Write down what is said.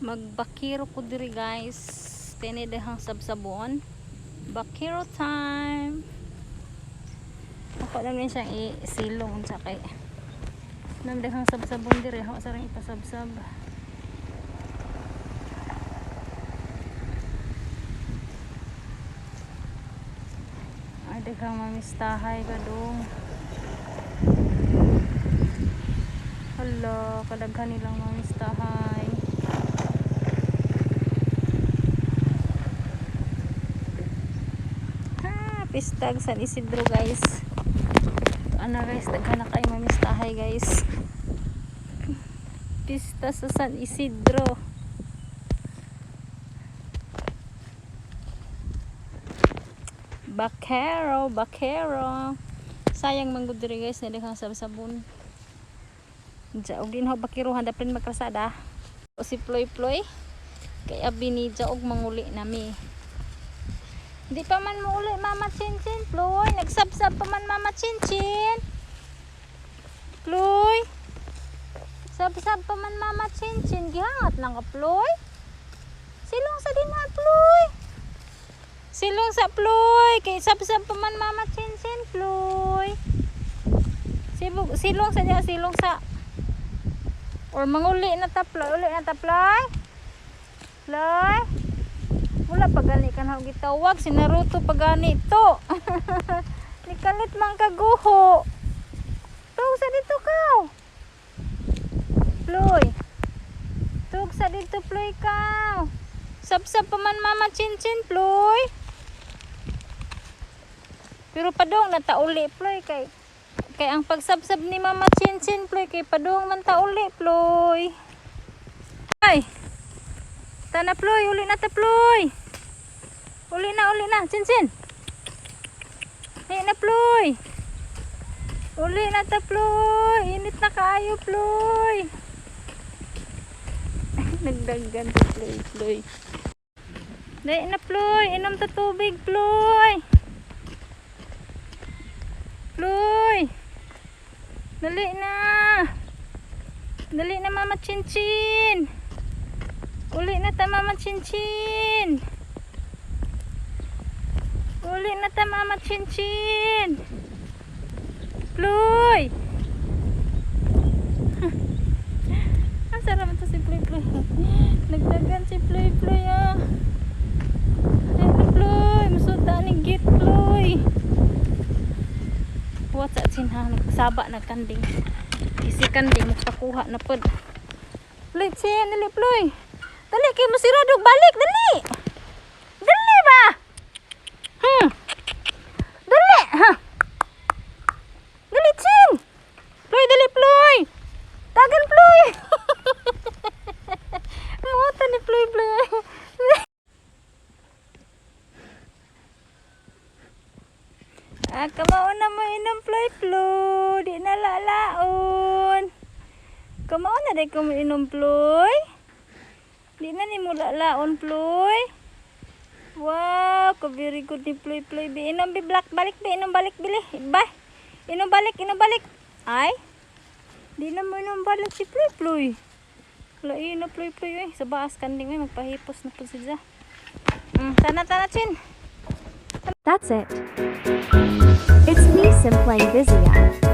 Magbakiro ko diri, guys. Kini dihang sabsabon. Bakiro time. Ako lang din siyang isilong unsa kay. Nam daghang sabsabon diri, ako sa ring ipasabsab. Ay, daghang mamistahay ka dong. Hala, kadaghan nilang mamistahay. Ha, pistag San Isidro, guys. Ano, guys, daghan na kayo mamistahay, guys. Pista sa San Isidro. Bakero, bakero. Sayang man gud diri, guys, na daghang sabsabon. Diya, og din ho bakiruhan daplin magkrasada. O si Ploy Ploy. Kay abi ni og manguli nami. Di pa man muuli, Mama Chinchin, Ploy. Nagsabsab pa man Mama Chinchin. Ploy. Sabsab pa man Mama Chinchin. Gihangat lang ka, Ploy. Silong sa dinha, Ploy. Silong sa, Ploy. Kay sabsab pa man Mama Chinchin, Ploy. Sibog, silong sa diha, silong sa. Or manguli na ta, Ploy. Uli na ta, Ploy. Ploy. Wala pa gani ka na gitawag. Si Naruto pa gani to. Nikalit man kaguho. Tug sa dito kaw. Ploy. Tug sa dito, Ploy, kaw. Sabsab pa man Mama Chinchin, Ploy. Pero padong natauli, Ploy, kay ang pagsabsab ni Mama Chinchin, Ploy, kay padong man tauli, Ploy. Ay. Tana, Ploy, uli na ta, Ploy. Uli na, uli na, Chinchin. Hey na, Ploy. Uli na ta, Ploy. Init na kaayo, Ploy. Nagdaggan si Ploy, Ploy. Dali na, Ploy. Inom ta tubig, Ploy. Ploy. Dali na. Dali na, Mama Chinchin. Uli na ta, Mama Chinchin. Uli na ta, Mama Chinchin. Ploy. Ang sarap ito si Ploy Ploy. Nagdagan si Ploy Ploy ah. Ay na, Ploy. Musuta ni git, Ploy. What's that sin ha? Nagsaba na kanding. Isi kanding magpakuha na pod. Ploy, chin, dali, Ploy. Dali kay masirado balik, dali. Dali ba? Dali, ha. Dali, chin. Ploy, dali, Ploy. Tagan, Ploy. Ang ni Ploy Ploy. Ah, kamao na mo inom, Ploy Ploy. Di na lalaon. Kamao na di ko mo inom, Ploy. Di na ni mo lalaon, Ploy. Wow, ka very good ni Ploy Ploy. Bi inom bi black balik bi inom balik bili. Bye. Inom balik, inom balik. Ay. Di na mo inom balik si Ploy Ploy. Lain na Ploy Ploy eh. Sa baas kanding eh magpahipos na pud siya. Tana tana, chin. That's it. It's me, Simpleng Vizia.